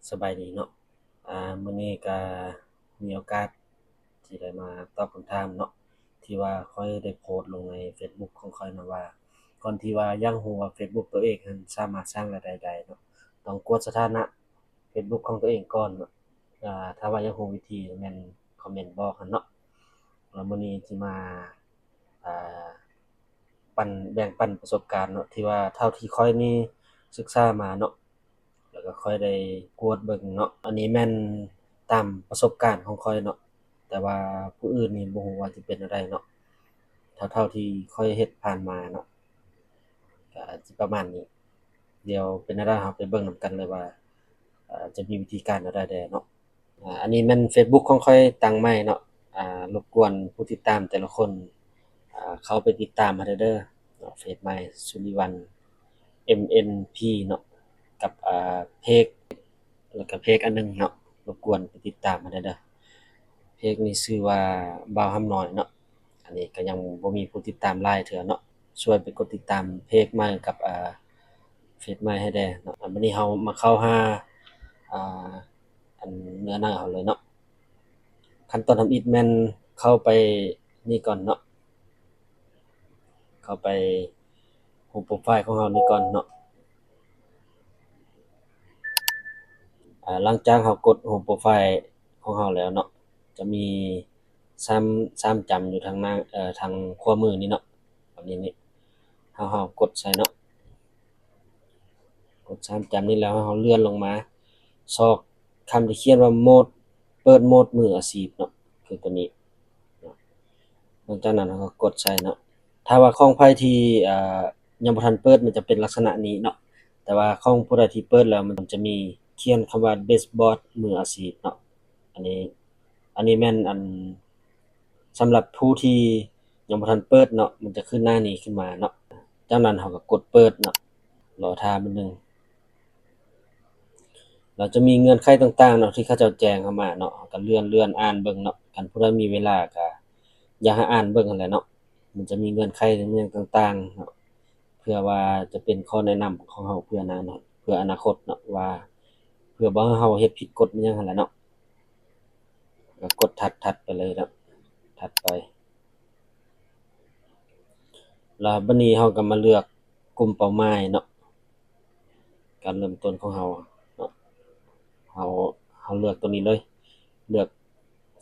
ສະບາຍດີເນາະ ອາ ມື້ນີ້ກະມີໂອກາດທີ່ໄດ້ມາຕອບຄຳຖາມເນາະ ທີ່ວ່າຂ້ອຍໄດ້ໂພສລົງໃນເຟສບຸກຂອງຂ້ອຍເນາະວ່າ ກ່ອນທີ່ວ່າຢາກຮູ້ວ່າເຟສບຸກໂຕເອງຫັ້ນສາມາດສ້າງລາຍໄດ້ໄດ້ເນາະ ຕ້ອງກວດສະຖານະເຟສບຸກຂອງໂຕເອງກ່ອນເນາະ ອາ ຖ້າວ່າຢາກຮູ້ວິທີແມ່ນຄອມເມັນບອກຫັ້ນເນາະ ແລ້ວມື້ນີ້ຊິມາ ອາ ປັນ ແບ່ງປັນປະສົບການເນາະ ທີ່ວ່າເທົ່າທີ່ຂ້ອຍນີ້ສຶກສາມາເນາະ ແລ້ວກໍຂ້ອຍໄດ້ກວດເບິ່ງເນາະ ອັນນີ້ແມ່ນຕາມປະສົບການຂອງຂ້ອຍເນາະ ແຕ່ວ່າຜູ້ອື່ນນີ້ບໍ່ຮູ້ວ່າຊິເປັນແນວໃດເນາະ ເທົ່າໆທີ່ຂ້ອຍເຮັດຜ່ານມາເນາະ ກໍຊິປະມານນີ້ ດຽວເປັນແນວໃດເຮົາໄປເບິ່ງນຳກັນເລີຍວ່າ ອາ ຈະມີວິທີການແນວໃດແດ່ເນາະ. ອາ ອັນນີ້ແມ່ນເຟສບຸກຂອງຂ້ອຍຕັ້ງໃໝ່ເນາະ ອາ ລົບກວນຜູ້ຕິດຕາມແຕ່ລະຄົນ ອາ ເຂົ້າໄປຕິດຕາມໃຫ້ແດ່ເດີເນາະ ເຟສໃໝ່ ສຸລິວັນ ເອັມເອັນພີ ເນາະ ກັບ ອາ ເພຈ ແລ້ວກະເພຈອັນໜຶ່ງເນາະ ລົບກວນໄປຕິດຕາມໃຫ້ແດ່ເດີ ເພຈນີ້ຊື່ວ່າ ບ່າວຫຳນ້ອຍເນາະ ອັນນີ້ກໍຍັງບໍ່ມີຜູ້ຕິດຕາມຫຼາຍເທື່ອເນາະ ຊ່ວຍໄປກົດຕິດຕາມເພຈໃໝ່ກັບ ອາ ເຟສໃໝ່ໃຫ້ແດ່ເນາະ ອາ ບັດນີ້ເຮົາມາເຂົ້າຫາ ອາ ອັນເນື້ອໃນເຮົາເລີຍເນາະ ຂັ້ນຕອນທຳອິດແມ່ນເຂົ້າໄປນີ້ກ່ອນເນາະ ເຂົ້າໄປຮູບໂປຣໄຟລ໌ຂອງເຮົານີ້ກ່ອນເນາະ ອາ ຫຼັງຈາກເຮົາກົດຮູບໂປຣໄຟລ໌ຂອງເຮົາແລ້ວເນາະ ຈະມີສາມ ສາມຈ້ຳຢູ່ທາງໜ້າ ເອີ ທາງຂວາມືນີ້ເນາະ ແບບນີ້ນີ້ ເຮົາ ເຮົາກົດໃສ່ເນາະ ກົດສາມຈ້ຳນີ້ແລ້ວ ເຮົາເລື່ອນລົງມາ ຊອກຄຳທີ່ຂຽນວ່າໂໝດ ເປີດໂໝດມືອາຊີບເນາະ ຄືຕົວນີ້ເນາະ ຫຼັງຈາກນັ້ນເຮົາກໍກົດໃສ່ເນາະ ຖ້າວ່າຂອງໃຜທີ່ ອາ ຍັງບໍ່ທັນເປີດ ມັນຈະເປັນລັກສະນະນີ້ເນາະ ແຕ່ວ່າຂອງຜູ້ໃດທີ່ເປີດແລ້ວ ມັນຈະມີຂຽນຄຳວ່າແດັຊບອດມືອາຊີບເນາະ ອັນນີ້ ອັນນີ້ແມ່ນ ອັນ ສຳລັບຜູ້ທີ່ຍັງບໍ່ທັນເປີດເນາະ ມັນຈະຂຶ້ນໜ້ານີ້ຂຶ້ນມາເນາະ ຈາກນັ້ນເຮົາກໍກົດເປີດເນາະ ລໍຖ້າບາດໜຶ່ງ ລາວຈະມີເງື່ອນໄຂຕ່າງໆເນາະ ທີ່ເຂົາເຈົ້າແຈ້ງເຮົາມາເນາະ ເຮົາກໍເລື່ອນ ເລື່ອນອ່ານເບິ່ງເນາະ ຄັນຜູ້ໃດມີເວລາກໍຢາກໃຫ້ອ່ານເບິ່ງຫັ້ນແຫຼະເນາະ ມັນຈະມີເງື່ອນໄຂອີ່ຫຍັງຕ່າງໆເນາະ ເພື່ອວ່າຈະເປັນຂໍ້ແນະນຳຂອງເຮົາເພື່ອອະນາ ເພື່ອອະນາຄົດເນາະ ວ່າເພື່ອບໍ່ໃຫ້ເຮົາເຮັດຜິດກົດອີ່ຫຍັງຫັ້ນແຫຼະເນາະ ກໍກົດຖັດ ຖັດໄປເລີຍເນາະ ຖັດໄປ ແລ້ວບັດນີ້ເຮົາກໍມາເລືອກກຸ່ມເປົ້າໝາຍເນາະ ການເລີ່ມຕົ້ນຂອງເຮົາເນາະ ເຮົາ ເຮົາເລືອກຕົວນີ້ເລີຍ ເລືອກ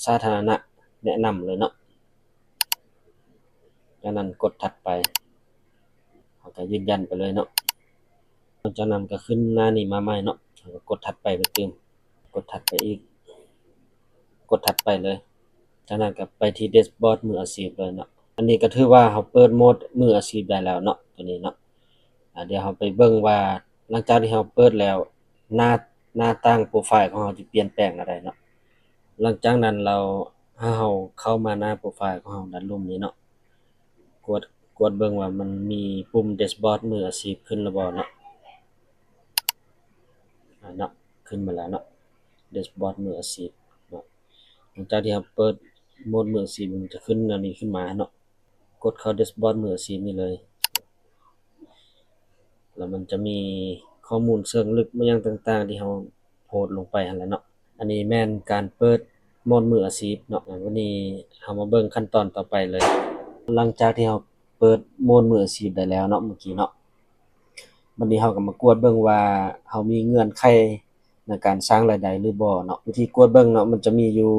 ສາທາລະນະແນະນຳເລີຍເນາະ ຈາກນັ້ນກົດຖັດໄປ ເຮົາກໍຢືນຢັນໄປເລີຍເນາະ ຫຼັງຈາກນັ້ນກໍຂຶ້ນໜ້ານີ້ມາໃໝ່ເນາະ ເຮົາກໍກົດຖັດໄປໄປຕື່ມ ກົດຖັດໄປອີກ ກົດຖັດໄປເລີຍ ຈາກນັ້ນກໍໄປທີ່ແດັຊບອດມືອາຊີບເລີຍເນາະ ອັນນີ້ກໍຖືວ່າເຮົາເປີດໂໝດມືອາຊີບໄດ້ແລ້ວເນາະ ຕົວນີ້ເນາະ ອາ ດຽວເຮົາໄປເບິ່ງວ່າ ຫຼັງຈາກທີ່ເຮົາເປີດແລ້ວ ໜ້າ ໜ້າຕ່າງໂປຣໄຟລ໌ຂອງເຮົາຈະປ່ຽນແປງແນວໃດເນາະ ຫຼັງຈາກນັ້ນແລ້ວ ໃຫ້ເຮົາເຂົ້າມາໜ້າໂປຣໄຟລ໌ຂອງເຮົາດ້ານລຸ່ມນີ້ເນາະ ກວດ ກວດເບິ່ງວ່າມັນມີປຸ່ມແດັຊບອດມືອາຊີບຂຶ້ນແລ້ວບໍ່ເນາະ ອາ ເນາະ ຂຶ້ນມາແລ້ວເນາະ ແດັຊບອດມືອາຊີບເນາະ ຫຼັງຈາກທີ່ເຮົາເປີດໂໝດມືອາຊີບ ມັນຈະຂຶ້ນອັນນີ້ຂຶ້ນມາເນາະ ກົດເຂົ້າແດັຊບອດມືອາຊີບນີ້ເລີຍ ແລ້ວມັນຈະມີຂໍ້ມູນເຊີງເລິກມາຫຍັງຕ່າງໆ ທີ່ເຮົາໂພສລົງໄປຫັ້ນແຫຼະເນາະ ອັນນີ້ແມ່ນການເປີດໂໝດມືອາຊີບເນາະ ວັນນີ້ເຮົາມາເບິ່ງຂັ້ນຕອນຕໍ່ໄປເລີຍ ຫຼັງຈາກທີ່ເຮົາເປີດໂໝດມືອາຊີບໄດ້ແລ້ວເນາະ ເມື່ອກີ້ເນາະ ບັດນີ້ເຮົາກໍມາກວດເບິ່ງວ່າເຮົາມີເງື່ອນໄຂ ໃນການສ້າງລາຍໄດ້ຫຼືບໍ່ເນາະ ວິທີກວດເບິ່ງເນາະ ມັນຈະມີຢູ່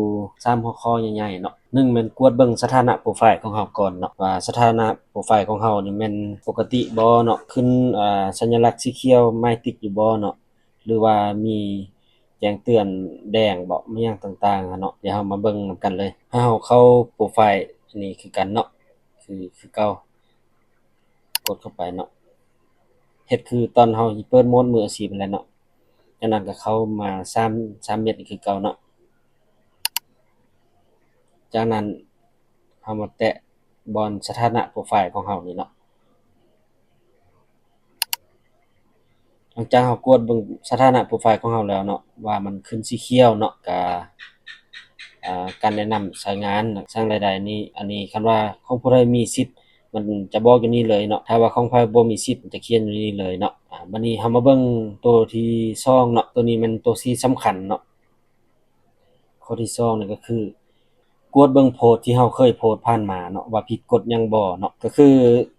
ສາມຫົວຂໍ້ໃຫຍ່ໆເນາະ ໜຶ່ງແມ່ນກວດເບິ່ງສະຖານະໂປຣໄຟລ໌ຂອງເຮົາກ່ອນເນາະ ວ່າສະຖານະໂປຣໄຟລ໌ຂອງເຮົານີ້ແມ່ນປົກກະຕິບໍ່ເນາະ ຂຶ້ນ ອາ ສັນຍາລັກສີຂຽວໝາຍຕິກຢູ່ບໍ່ເນາະ ຫຼືວ່າມີແຈ້ງເຕືອນແດງບໍ ມີຫຍັງຕ່າງໆຫັ້ນເນາະ ດຽວເຮົາມາເບິ່ງນຳກັນເລີຍ ໃຫ້ເຮົາເຂົ້າໂປຣໄຟລ໌ອັນນີ້ຄືກັນເນາະ ຄື ຄືເກົ່າ ກົດເຂົ້າໄປເນາະ ເຮັດຄືຕອນເຮົາເປີດໂໝດມືອາຊີບຫັ້ນແຫຼະເນາະ ຈາກນັ້ນກໍເຂົ້າມາສາມ ສາມເມັດຄືເກົ່າເນາະ ຈາກນັ້ນເຮົາມາແຕະບ່ອນສະຖານະໂປຣໄຟລ໌ຂອງເຮົານີ້ເນາະ ຫຼັງຈາກເຮົາກວດເບິ່ງສະຖານະໂປຣໄຟລ໌ຂອງເຮົາແລ້ວເນາະ ວ່າມັນຂຶ້ນສີຂຽວເນາະ ກະ ອາ ການແນະນຳໃຊ້ງານສ້າງລາຍໄດ້ນີ້ ອັນນີ້ຄັນວ່າຂອງຜູ້ໃດມີສິດ ມັນຈະບອກຢູ່ນີ້ເລີຍເນາະ. ຖ້າວ່າຂອງໃຜບໍ່ມີສິດ ມັນຈະຂຽນຢູ່ນີ້ເລີຍເນາະ. ອາ ບັດນີ້ເຮົາມາເບິ່ງໂຕທີສອງເນາະ. ໂຕນີ້ແມ່ນໂຕທີ່ສຳຄັນເນາະ. ຂໍ້ທີສອງນີ້ກໍຄື ກວດເບິ່ງໂພສທີ່ເຮົາເຄີຍໂພສຜ່ານມາເນາະ ວ່າຜິດກົດຫຍັງບໍ່ເນາະ. ກໍຄື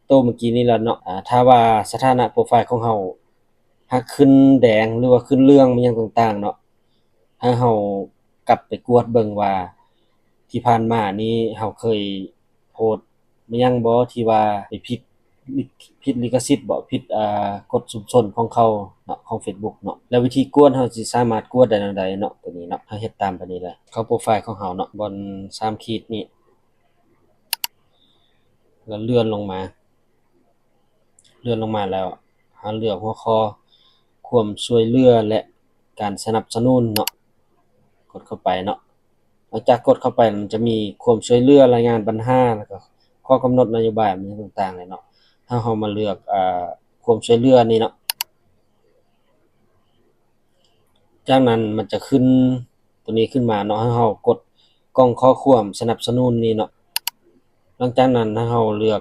ໂຕເມື່ອກີ້ນີ້ແຫຼະເນາະ. ອາ ຖ້າວ່າສະຖານະໂປຣໄຟລ໌ຂອງເຮົາຫາກຂຶ້ນແດງ ຫຼືວ່າຂຶ້ນເຫຼືອງ ມີຫຍັງຕ່າງໆເນາະ, ໃຫ້ເຮົາກັບໄປກວດເບິ່ງວ່າ ທີ່ຜ່ານມານີ້ເຮົາເຄີຍໂພສ ມີຫຍັງບໍ່ທີ່ວ່າໄປຜິດລິ ຜິດລິຂະສິດບໍ່ ຜິດ ອາ ກົດຊຸມຊົນຂອງເຂົາເນາະ ຂອງເຟສບຸກເນາະ. ແລ້ວວິທີກວດ ເຮົາຊິສາມາດກວດໄດ້ແນວໃດເນາະ? ໂຕນີ້ເນາະ ເຮົາເຮັດຕາມປານນີ້ແຫຼະ. ເຂົ້າໂປຣໄຟລ໌ຂອງເຮົາເນາະ ບ່ອນສາມຂີດນີ້ ແລ້ວເລື່ອນລົງມາ ເລື່ອນລົງມາແລ້ວ ເຮົາເລືອກຫົວຂໍ້ຄວາມຊ່ວຍເຫຼືອ ແລະ ການສະໜັບສະໜູນເນາະ. ກົດເຂົ້າໄປເນາະ. ຫຼັງຈາກກົດເຂົ້າໄປ ມັນຈະມີຄວາມຊ່ວຍເຫຼືອ, ລາຍງານບັນຫາ ແລ້ວກໍຂໍ້ກຳນົດນະໂຍບາຍ ມີຫຍັງຕ່າງໆເນາະ. ເຮົາ ເຮົາມາເລືອກ ອາ ຄວາມຊ່ວຍເຫຼືອນີ້ເນາະ. ຈາກນັ້ນມັນຈະຂຶ້ນໂຕນີ້ຂຶ້ນມາເນາະ, ໃຫ້ເຮົາກົດກ່ອງຂໍ້ຄວາມສະໜັບສະໜູນນີ້ເນາະ. ຫຼັງຈາກນັ້ນໃຫ້ເຮົາເລືອກ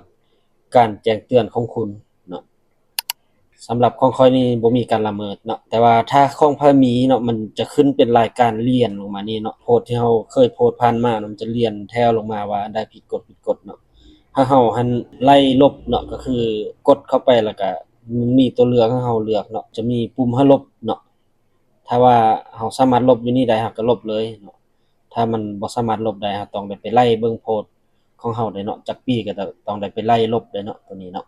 ການແຈ້ງເຕືອນຂອງຄຸນເນາະ. ສຳລັບຂອງຂ້ອຍນີ້ບໍ່ມີການລະເມີດເນາະ, ແຕ່ວ່າຖ້າຂອງໃຜມີເນາະ ມັນຈະຂຶ້ນເປັນລາຍການລຽນລົງມານີ້ເນາະ. ໂພສທີ່ເຮົາເຄີຍໂພສຜ່ານມາເນາະ ມັນຈະລຽນແຖວລົງມາວ່າໄດ້ຜິດກົດ ຜິດກົດເນາະ. ຖ້າເຮົາຫັ້ນໄລ່ລົບເນາະ ກໍຄືກົດເຂົ້າໄປ ແລ້ວກະມັນມີຕົວເລືອກໃຫ້ເຮົາເລືອກເນາະ, ຈະມີປຸ່ມໃຫ້ລົບເນາະ. ຖ້າວ່າເຮົາສາມາດລົບຢູ່ນີ້ໄດ້ ເຮົາກໍລົບເລີຍເນາະ. ຖ້າມັນບໍ່ສາມາດລົບໄດ້ ເຮົາຕ້ອງໄດ້ໄປໄລ່ເບິ່ງໂພສຂອງເຮົາເດ້ເນາະ, ຈັກປີກໍຕ້ອງໄດ້ໄປໄລ່ລົບເດ້ເນາະ ໂຕນີ້ເນາະ.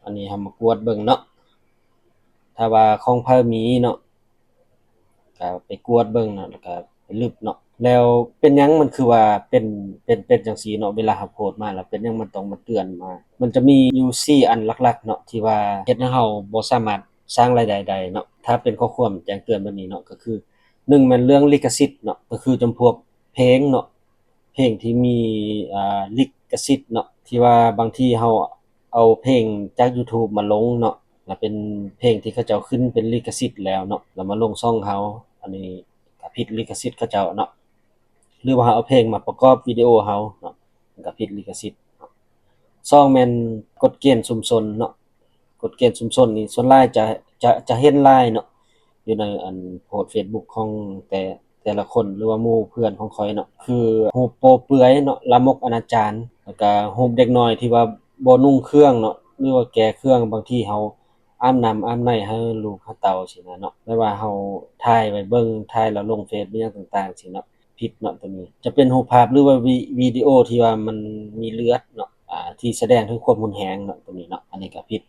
ອັນນີ້ເຮົາມາກວດເບິ່ງເນາະ, ຖ້າວ່າຂອງໃຜມີເນາະ ກໍໄປກວດເບິ່ງເນາະ ແລ້ວກໍໄປລຶບເນາະ. ແລ້ວເປັນຫຍັງມັນຄືວ່າເປັນ ເປັນ ເປັນຈັ່ງຊີ້ເນາະ? ເວລາເຮົາໂພສມາແລ້ວ ເປັນຫຍັງມັນຕ້ອງມາເຕືອນມາ? ມັນຈະມີຢູ່ສີ່ອັນຫຼັກໆເນາະ ທີ່ວ່າເຮັດໃຫ້ເຮົາບໍ່ສາມາດ ສ້າງລາຍໄດ້ໄດ້ເນາະ. ຖ້າເປັນຂໍ້ຄວາມແຈ້ງເຕືອນແບບນີ້ເນາະ ກໍຄື ໜຶ່ງ ແມ່ນເລື່ອງລິຂະສິດເນາະ, ກໍຄືຈຳພວກເພງເນາະ, ເພງທີ່ມີ ອາ ລິຂະສິດເນາະ, ທີ່ວ່າບາງທີເຮົາເອົາເພງຈາກ YouTube ມາລົງເນາະ ແລ້ວເປັນເພງທີ່ເຂົາເຈົ້າຂຶ້ນເປັນລິຂະສິດແລ້ວເນາະ ແລ້ວມາລົງຊ່ອງເຮົາ, ອັນນີ້ກໍຜິດລິຂະສິດເຂົາເຈົ້າເນາະ. ຫຼືວ່າເຮົາເອົາເພງມາປະກອບວິດີໂອເຮົາເນາະ ມັນກໍຜິດລິຂະສິດເນາະ. ສອງ ແມ່ນກົດເກນຊຸມຊົນເນາະ, ກົດເກນຊຸມຊົນນີ້ສ່ວນຫຼາຍຈະ ຈະ ຈະເຫັນຫຼາຍເນາະ ຢູ່ໃນອັນໂພສເຟສບຸກຂອງແຕ່ ແຕ່ລະຄົນ ຫຼືວ່າໝູ່ເພື່ອນຂອງຂ້ອຍເນາະ, ຄືຮູບໂປ້ເປືອຍເນາະ, ລາມົກອະນາຈານ, ແລ້ວກະຮູບເດັກນ້ອຍທີ່ວ່າບໍ່ນຸ່ງເຄື່ອງເນາະ ຫຼືວ່າແກ່ເຄື່ອງ, ບາງທີເຮົາອາບນ້ຳອາບໃນໃຫ້ລູກໃຫ້ເຕົ້າຊີ້ນະເນາະ, ແບບວ່າເຮົາຖ່າຍໄວ້ເບິ່ງ ຖ່າຍແລ້ວລົງເຟສ ມີຫຍັງຕ່າງໆຊີ້ເນາະ. ຜິດເນາະ ໂຕນີ້ຈະເປັນຮູບພາບ ຫຼືວ່າວິ ວິດີໂອທີ່ວ່າມັນມີເລືອດເນາະ ອາ ທີ່ສະແດງເຖິງຄວາມຮຸນແຮງເນາະ ໂຕນີ້ເນາະ, ອັນນີ້ກໍຜິດ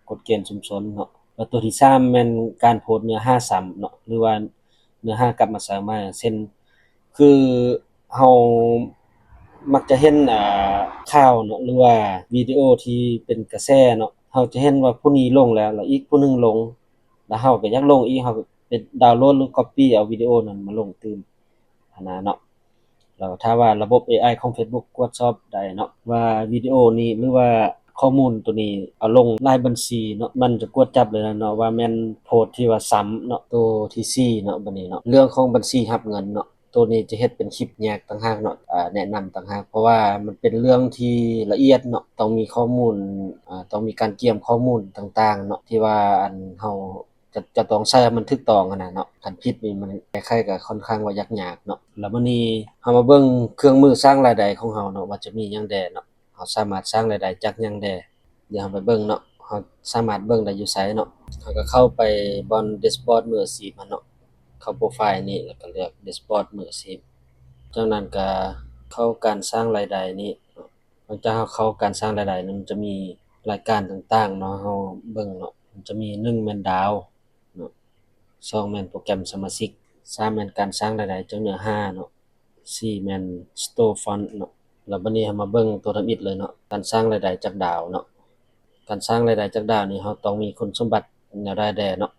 ກົດເກນຊຸມຊົນເນາະ. ແລ້ວໂຕທີສາມແມ່ນການໂພສເນື້ອຫາຊ້ຳເນາະ ຫຼືວ່າເນື້ອຫາກັບມາໃສ່ໃໝ່ ເຊັ່ນ ຄືເຮົາມັກຈະເຫັນ ອາ ຂ່າວເນາະ ຫຼືວ່າວິດີໂອທີ່ເປັນກະແສເນາະ, ເຮົາຈະເຫັນວ່າຜູ້ນີ້ລົງແລ້ວ ແລ້ວອີກຜູ້ໜຶ່ງລົງ ແລ້ວເຮົາກໍຢາກລົງອີກ ເຮົາກໍໄປດາວໂຫຼດ ຫຼື ກັອບປີ້ເອົາວິດີໂອນັ້ນມາລົງຕື່ມ. ຫັ້ນນະເນາະ. ແລ້ວຖ້າວ່າລະບົບເອໄອຂອງເຟສບຸກກວດສອບໄດ້ເນາະ ວ່າວິດີໂອນີ້ ຫຼືວ່າຂໍ້ມູນໂຕນີ້ເອົາລົງຫຼາຍບັນຊີເນາະ ມັນຈະກວດຈັບເລີຍນະເນາະ ວ່າແມ່ນໂພສທີ່ວ່າຊ້ຳເນາະ. ໂຕທີສີ່ເນາະ ບັດນີ້ເນາະ ເລື່ອງຂອງບັນຊີຮັບເງິນເນາະ, ໂຕນີ້ຈະເຮັດເປັນຄລິບແຍກຕ່າງຫາກເນາະ ອາ ແນະນຳຕ່າງຫາກ ເພາະວ່າມັນເປັນເລື່ອງທີ່ລະອຽດເນາະ ຕ້ອງມີຂໍ້ມູນ ອາ ຕ້ອງມີການກຽມຂໍ້ມູນຕ່າງໆເນາະ ທີ່ວ່າອັນເຮົາ ຈະ ຈະຕ້ອງໃຊ້ໃຫ້ມັນຖືກຕ້ອງຫັ້ນນະເນາະ, ຄັນຜິດນີ້ມັນ ໃຜໆກໍຄ່ອນຂ້າງວ່າຍາກໆເນາະ. ແລ້ວບັດນີ້ເຮົາມາເບິ່ງເຄື່ອງມືສ້າງລາຍໄດ້ຂອງເຮົາເນາະ ວ່າຈະມີຫຍັງແດ່ເນາະ, ເຮົາສາມາດສ້າງລາຍໄດ້ຈາກຫຍັງແດ່. ດຽວເຮົາໄປເບິ່ງເນາະ, ເຮົາສາມາດເບິ່ງໄດ້ຢູ່ໃສເນາະ. ເຮົາກໍເຂົ້າໄປບ່ອນແດັຊບອດມືອາຊີບຫັ້ນເນາະ, ເຂົ້າໂປຣໄຟລ໌ນີ້ ແລ້ວກໍເລືອກແດັຊບອດມືອາຊີບ. ຈາກນັ້ນກໍເຂົ້າການສ້າງລາຍໄດ້ນີ້ເນາະ. ຫຼັງຈາກເຮົາເຂົ້າການສ້າງລາຍໄດ້ນັ້ນ ມັນຈະມີລາຍການຕ່າງໆເນາະ ເຮົາເບິ່ງເນາະ, ມັນຈະມີ ໜຶ່ງ ແມ່ນດາວເນາະ, ສອງ ແມ່ນໂປຣແກຣມສະມາຊິກ, ສາມ ແມ່ນການສ້າງລາຍໄດ້ຈາກເນື້ອຫາເນາະ, ສີ່ ແມ່ນ Storefront ເນາະ. ແລ້ວບັດນີ້ເຮົາມາເບິ່ງຕົວທຳອິດເລີຍເນາະ, ການສ້າງລາຍໄດ້ຈາກດາວເນາະ. ການສ້າງລາຍໄດ້ຈາກດາວນີ້ ເຮົາຕ້ອງມີຄຸນສົມບັດແນວໃດແດ່ເນາະ?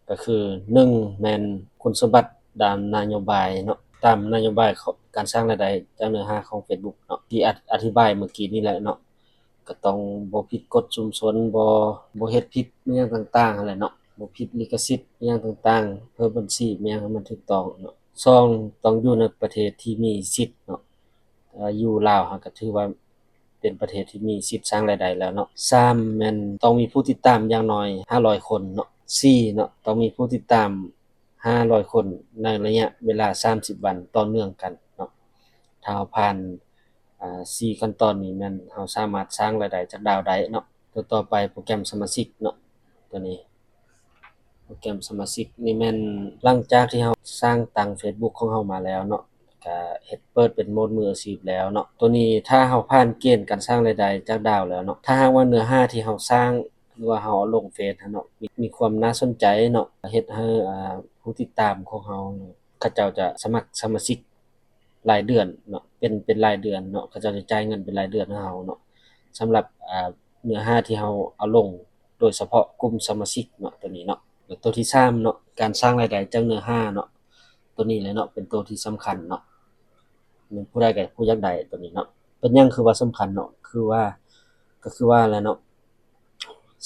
ກໍຄື ໜຶ່ງ ແມ່ນຄຸນສົມບັດດ້ານນະໂຍບາຍເນາະ, ຕາມນະໂຍບາຍຂອງການສ້າງລາຍໄດ້ຈາກເນື້ອຫາຂອງເຟສບຸກເນາະ ທີ່ອະ ອະທິບາຍເມື່ອກີ້ນີ້ແຫຼະເນາະ, ກໍຕ້ອງບໍ່ຜິດກົດຊຸມຊົນ ບໍ່ ບໍ່ເຮັດຜິດອີ່ຫຍັງຕ່າງໆຫັ້ນແຫຼະເນາະ, ບໍ່ຜິດລິຂະສິດອີ່ຫຍັງຕ່າງໆ, ເປີດບັນຊີອີ່ຫຍັງໃຫ້ມັນຖືກຕ້ອງເນາະ. ສອງ ຕ້ອງຢູ່ໃນປະເທດທີ່ມີສິດເນາະ, ເອີ ຢູ່ລາວເຮົາກໍຖືວ່າ ເປັນປະເທດທີ່ມີສິດສ້າງລາຍໄດ້ແລ້ວເນາະ. ສາມແມ່ນຕ້ອງມີຜູ້ຕິດຕາມຢ່າງໜ້ອຍຫ້າຮ້ອຍຄົນເນາະ. ສີ່ເນາະ ຕ້ອງມີຜູ້ຕິດຕາມຫ້າຮ້ອຍຄົນໃນໄລຍະເວລາສາມສິບວັນຕໍ່ເນື່ອງກັນເນາະ. ຖ້າເຮົາຜ່ານ ອ່າ ສີ່ຂັ້ນຕອນນີ້ແມ່ນເຮົາສາມາດສ້າງລາຍໄດ້ຈາກດາວໄດ້ເນາະ. ຕົວຕໍ່ໄປໂປຣແກຣມສະມາຊິກເນາະ ຕົວນີ້ ໂປຣແກຣມສະມາຊິກນີ້ແມ່ນຫຼັງຈາກທີ່ເຮົາສ້າງຕັ້ງ Facebook ຂອງເຮົາມາແລ້ວເນາະ ກະເຮັດເປີດເປັນໂໝດມືອາຊີບແລ້ວເນາະ. ຕົວນີ້ຖ້າເຮົາຜ່ານເກນການສ້າງລາຍໄດ້ຈາກດາວແລ້ວເນາະ ຖ້າຫາກວ່າເນື້ອຫາທີ່ເຮົາສ້າງ ຫຼືວ່າເຮົາເອົາລົງເຟສຫັ້ນເນາະ ມີ ມີຄວາມໜ້າສົນໃຈເນາະ ເຮັດໃຫ້ ອ່າ ຜູ້ຕິດຕາມຂອງເຮົາ ເຂົາເຈົ້າຈະສະໝັກສະມາຊິກລາຍເດືອນເນາະ ເປັນ ເປັນລາຍເດືອນເນາະ ເຂົາເຈົ້າຈະຈ່າຍເງິນເປັນລາຍເດືອນໃຫ້ເຮົາເນາະ. ສຳລັບ ອ່າ ເນື້ອຫາທີ່ເຮົາເອົາລົງ ໂດຍສະເພາະກຸ່ມສະມາຊິກເນາະ ຕົວນີ້ເນາະ. ແລ້ວຕົວທີສາມເນາະ ການສ້າງລາຍໄດ້ຈາກເນື້ອຫາເນາະ ຕົວນີ້ແຫຼະເນາະ ເປັນຕົວທີ່ສຳຄັນເນາະ ແມ່ນຜູ້ໃດກໍຜູ້ຢາກໄດ້ຕົວນີ້ເນາະ. ເປັນຫຍັງຄືວ່າສຳຄັນເນາະ ຄືວ່າ ກໍຄືວ່າແຫຼະເນາະ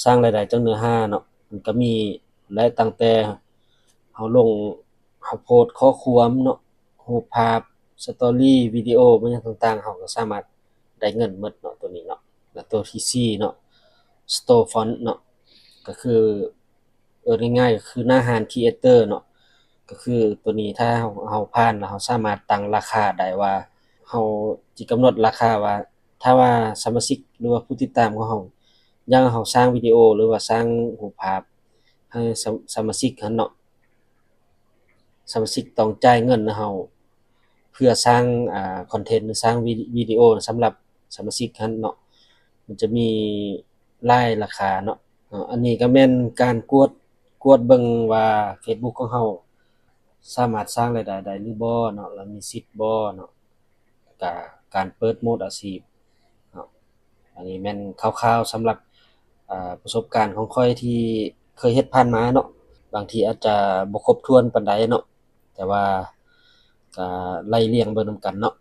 ສ້າງລາຍໄດ້ຈາກເນື້ອຫາເນາະ ມັນກໍມີຫຼາຍ ຕັ້ງແຕ່ເຮົາລົງ ເຮົາໂພສຂໍ້ຄວາມເນາະ ຮູບພາບ ສະຕໍຣີ ວິດີໂອ ແມ່ນຫຍັງຕ່າງໆ ເຮົາກໍສາມາດໄດ້ເງິນໝົດເນາະ ຕົວນີ້ເນາະ. ແລ້ວຕົວທີສີ່ເນາະ Storefront ເນາະ ກໍຄື ເອີ້ນງ່າຍໆ ກໍຄືໜ້າຮ້ານ Creator ເນາະ ກໍຄືຕົວນີ້ຖ້າເຮົາ ເຮົາຜ່ານແລ້ວ ເຮົາສາມາດຕັ້ງລາຄາໄດ້ວ່າ ເຮົາຊິກຳນົດລາຄາວ່າ ຖ້າວ່າສະມາຊິກ ຫຼືວ່າຜູ້ຕິດຕາມຂອງເຮົາ ຢາກໃຫ້ເຮົາສ້າງວິດີໂອ ຫຼືວ່າສ້າງຮູບພາບໃຫ້ສະ ສະມາຊິກຫັ້ນເນາະ ສະມາຊິກຕ້ອງຈ່າຍເງິນໃຫ້ເຮົາ ເພື່ອສ້າງ ອ່າ ຄອນເທັນ ຫຼືສ້າງວິ ວິດີໂອສຳລັບສະມາຊິກຫັ້ນເນາະ ມັນຈະມີຫຼາຍລາຄາເນາະ. ເນາະ ອັນນີ້ກໍແມ່ນການກວດ ກວດເບິ່ງວ່າ Facebook ຂອງເຮົາສາມາດສ້າງລາຍໄດ້ໄດ້ຫຼືບໍ່ເນາະ ແລ້ວມີສິດບໍ່ເນາະ ກະການເປີດໂໝດອາຊີບເນາະ. ອັນນີ້ແມ່ນຄ່າວໆສຳລັບ ເອີ ປະສົບການຂອງຂ້ອຍທີ່ເຄີຍເຮັດຜ່ານມາເນາະ ບາງທີອາດຈະບໍ່ຄົບຖ້ວນປານໃດເນາະ ແຕ່ວ່າກະໄລ່ລຽງເບິ່ງນຳກັນເນາະ.